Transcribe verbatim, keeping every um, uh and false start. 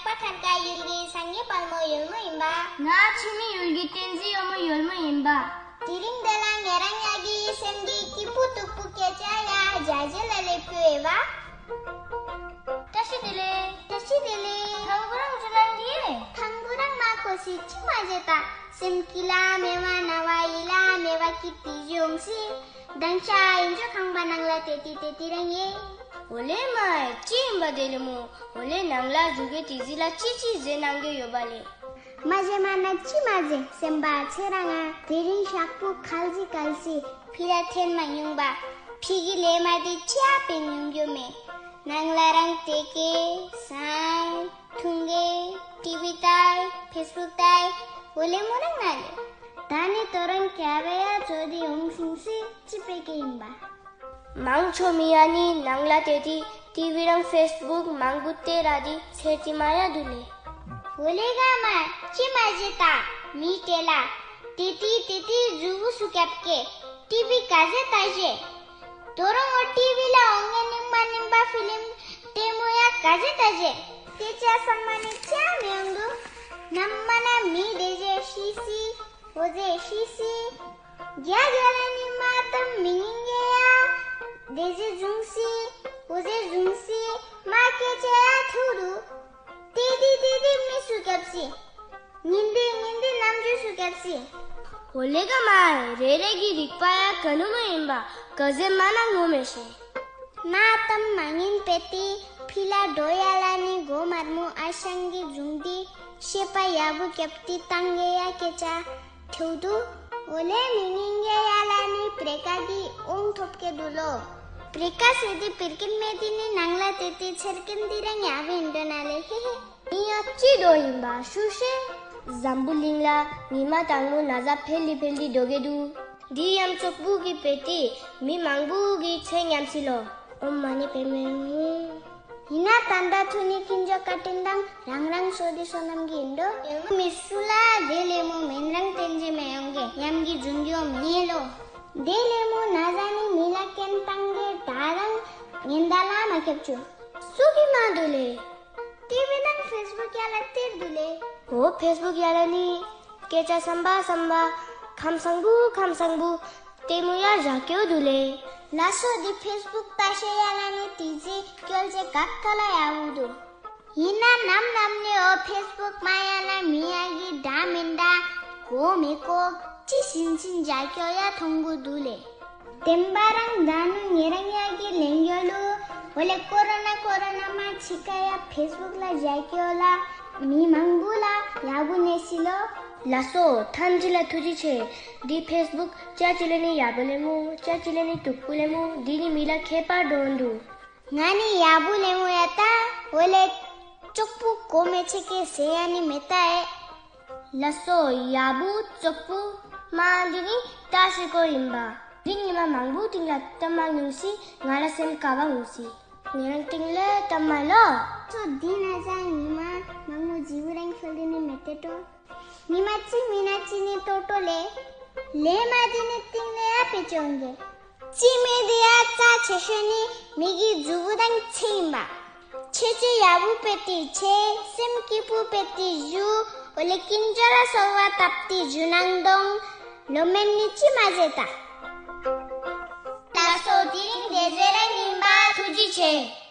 པ་ཐར་ཀ་ཡུལ་གྱི་སངས་རྒྱས་དཔལ་མོ་ཡོལ་མོ་ཡིན་པ། ང་འཆི་མེད་ཡུལ་གྱི་བསྟན་འཛིན་གཡོག་མོ་ཡོལ་མོ་ཡིན་པ། དེ་རིང་འདི་ལ་ཉེ་རང་ཉག་གི་སེམས་ཀྱི་སྐྱིད་པོ་སྟུག་པོ་སྐད་ཆ་ཡ་རྒྱ་རྗེ་ལ་ལས་ཕུལ་བ། བཀྲ་ཤིས་བདེ་ལེགས། བཀྲ་ཤིས་བདེ་ལེགས། ཐང་གུ་རང་ཇུ་ནང་གི། ཐང་གུ་རང་མ་ཁོ་སི་ཅི་མ་བྱེད་ད། སེམས་སྐྱིད་ལ་མེད་བ་ན་བ་ཡིད་ལ་མེད་བ་སྐྱིད་དེ་ཡོང་སི། དང་ཤ་ཡིན་ཅོ་ཁང་པ་ནང་ལ་དེ་དེ་དེ་དེ་རང་ཡེ། འོ་ལེ་མ་ཅི་ཡིན་པ་དེ་ལེ་མོ། འོ་ལེ་ནང་ལ་རུ་གེ་དེ་ཟི་ལ་ཅི་ཅི་ཟེ་ནང་གེ་ཡོད་པ་ལེ། མ་ཟེ་མ་ན་ཅི་མ་ཟེ་སེམས་པ་ཚེ་རང་ང་དེ་རིང་ཤག་པོ་ཁལ་ཟི་ཁལ་ཟི་ཕི་ལ་ཐེན་མ་ཡོང་པ་ཕི་གི་ལེ་མ་དེ་ཅི་ཨ་པེ་ཡོང་རྒྱུ་མེད། ནང་ལ་རང་དེ་གེ་སང་ཐུང་གེ་ཊི་ཝི་ཏའི་ཕེ་སི་བུག་ཏའི་འོ་ལེ་མོ་རང་ན་ལེ། ད་ནི་དོ་རང་ཀ་བེ་ཡ་ཚོ་དེ་ཡོང་སིང་སི་ཅི་པེ་གེ་ཡིན་པ། མང་ཆོ་མི་ཡ་ནི་ནང་ལ་དེ་དེ་ཊི་ཝི་རང་ཕེ་སི་བུག་མང་པོ་དེ་ར་དེ་ཚེ་ཏི་མ་ཡ་དུ་ལེ། འོ་ལེ་ག་མ་ཅི་མ་ཟེ་ད་མི་དེ་ལ་དེ་དེ་དེ་དེ་རུ་བུ་སུ་ཀྱབ་ཀེ་ཊི་ཝི་ག་ཟེ་ད་ཟེ། དོ་རང་འོ་ཊི་ཝི་ལ་འོང་ངེ་ནིང་མ་ནིང་པ་ཕི་ལིམ་དེ་མོ་ཡ་ག་ཟེ་ད་ཟེ། དེ་ཅ་སང་མ་ནི་ཅ་མི་ཡོང་དུ། ནམ་མ་ན་མི་དེ་ཟེ་ཤི་སི་འོ་ཟེ་ཤི་སི། རྒྱ་རྒྱ་ལ་ནི་མ་དམ་མི་ཉིན་གེ་ཡ། དེ་ཟེ་ཟུང་སི་འོ་ཟེ་ཟུང་སི་མ་སྐད་ཆ་ཡ་ཐུག་དུ། ཏི་ཏི་ཏི་མི་སུ་སྐྱབས་སི། ཉིན་དེ་ཉིན་དེ་ནམ་རྒྱུན་སུ་སྐྱབས་སི། འོ་ལེ་ག་མ་རེ་རེ་གི་རིག་པ་ཡ་ག་ནུ་མ་ཡིན་པ་ག་ཟེ་མ་ན་ངོ་མེ་ཤེ། མ་དམ་མ་ཉིན་པེ་ཏི་ཕི་ལ་འགྲོ་ཡ་ལ་ནི་གོ་མར་མོ་ཨ་ཤང་གི་ཟུང་དི་ཤེས་པ་ཡ་བུ་སྐྱབས་ཏི་ཏང་གེ་ཡ་སྐད་ཆ། ཐེའུ་དུ། འོ་ལེ་མི་ཉིན་གེ་ཡ་ལ་ནི་པྲེ་ཀ་དི་ཨོང་ཐོབ་ཀེ་དུ་ལོ། པྲེ་ཀ་སེ་དི་པིར་ཀིན་མེ་དི་ནི་ནང་ལ་དེ་དེ་ཆེར་ཀིན་དི་ར་ཉ་བི་འདོ་ན་ལེ་ཧེ་ཧེ། མི་ཡ་ཅི་དོ་ཡིན་པ་ཤུ་ཤེ། འཛམ་བུ་གླིང་ལ་ཉི་མ་དང་མོ་ན་ཟ་ཕེལ་ལི་ཕེལ་ལི་དོ་གེ་དུ། འདི་ཡམ་ཙོག་པུ་གི་པེ་ཏི་མི་མང་པུ་གི་ཚེ་ཉམས་སི་ལོ། ཨོམ་མ་ནི་པེ་མེ་ཧུ། ཡིན་ན་ད་ལྟ་ཐུ་ནི་ཁྱིམ་ཇོ་བཀའ་དྲིན་དང་རང་རང་སོ་དི་སོ་ནམ་གི་ཡིན་འགྲོ། ཡང་མི་སུ་ལ་དེ་ལེ་མོ་མེན་རང་བསྟན་རྗེ་མེ་ཡོང་གེ་ཉམས་ཀྱི་འཇུན་གྱི་ཡོ་མེ་ལོ། དེ་ལེ་མོ་ན་ཟ་ནི་མི་ལ་ཀན་བཏང་གེ་ད་རང་ཉེན་ད་ལ་མ་ཁྱབ་ཆུ། སུ་གི་མ་འདུ་ལེ། ཏི་ཝི་ནང་ཕེ་སི་བུག་ཡ་ལ་ཏིར་འདུ་ལེ། འོ་ཕེ་སི་བུག་ཡ་ལ་ནི། སྐད་ཆ་བསམ་པ་བསམ་པ། ཁམས་སང་བུ་ཁམས་སང་བུ། ལྟད་མོ་ཡ་བཞག་སྐྱོ་འདུ་ལེ། ལ་སོ་འདི་ཕེ་སི་བུག་ལྟ་ཤེས་ཡ་ལ་ནི་ཏི་ཟི་སྐྱོལ་ཅེ་གབ་ཁ་ལ་ཡ་བུ་འདུ། ཡིན་ན་ནམ་ནམ་ནི་འོ་ཕེ་སི་བུག་མ་ཡ་ལ་མི་ཡ་གི་འདྲ་མིན་འདྲ། གོ་མི་གོ། ཅི་ཕྱིན་ཕྱིན་བཞག་སྐྱོ་ཡ་མཐོང་གུ་འདུ་ལེ། བདེན་པ་རང་ད་ནུ་ཉེ་རང་ཡ་གི་ལེན་གྱོ་ལུ། འོ་ལེ་ཀོ་རོ་ན་ཀོ་རོ་ན་མ་ཕྱི་ཀ་ཡ་ཕེ་སི་བུག་ལ་བཞག་སྐྱོ་ལ། མི་མང་པོ་ལ་ཡག་པོ་གནས་སི་ལོ། ལ་སོ་ཐམས་ཅད་ལ་ཐུགས་རྗེ་ཆེ། འདི་ཕེ་སི་བུག་ཅ་ཅི་ལེ་ནི་ཡག་པོ་ལེ་མོ་ཅ་ཅི་ལེ་ནི་སྡུག་པོ་ལེ་མོ་འདི་ནི་མི་ལ་ཁྱད་པར་འགྲོ་འདུག་ང་ནི་ཡག་པོ་ལེ་མོ་ཡ་ད། འོ་ལེ་ཅོག་པུ་གོ་མེ་ཆེ་ཀེ་ཟེ་ཡ་ནི་མེ་ད་ཨེ། ལ་སོ་ཡ་བུ་ཙོག་པུ་མ་འདི་ནི་ད་ཤི་ཀོ་ཡིན་པ། འདི་ཉི་མ་མང་པོ་སྟེང་ལ་གཏམ་མ་ཉུང་སི་ང་ལ་སེམས་དཀའ་བ་འོང་སི། ངའི་རང་སྟེང་ལ་གཏམ་མ་ལོ། སོ་འདི་ན་ཅང་ཉི་མ་མང་པོ་ཇི་བུ་རང་ཁྱོད་འདི་ནི་མེ་ཏེ་ཏོ། ཉི་མ་ཅི་མི་ན་ཅི་ནི་ཏོ་ཏོ་ལེ། ལེ་མ་འདི་ནི་སྟེང་ལ་ཡ་པེ་ཅོང་གེ། ཅི་མེ་དི་ཡ་ཙ་ཆེ་ཤོས་ནི་མི་གི་མཛུ་གུ་དང་ཆེ་ཡིན་པ། ཆེ་ཆེ་ཡ་བུ་པེ་ཏི་ཆེ་སེམས་སྐྱིད་པོ་པེ་ཏི་ཞུ། འོ་ལེ་ཀིན་ཅོ་ར་སོ་བ་ཏབ་ཏི་ཞུ་ནང་དོང་། ལོ་མེན་ནི་ཅི་མ་ཟེ་ད། ད་སོ་དི་རིང་དེ་ཟེ་ར་ཉིན་པ་ཐུགས་རྗེ་ཆེ།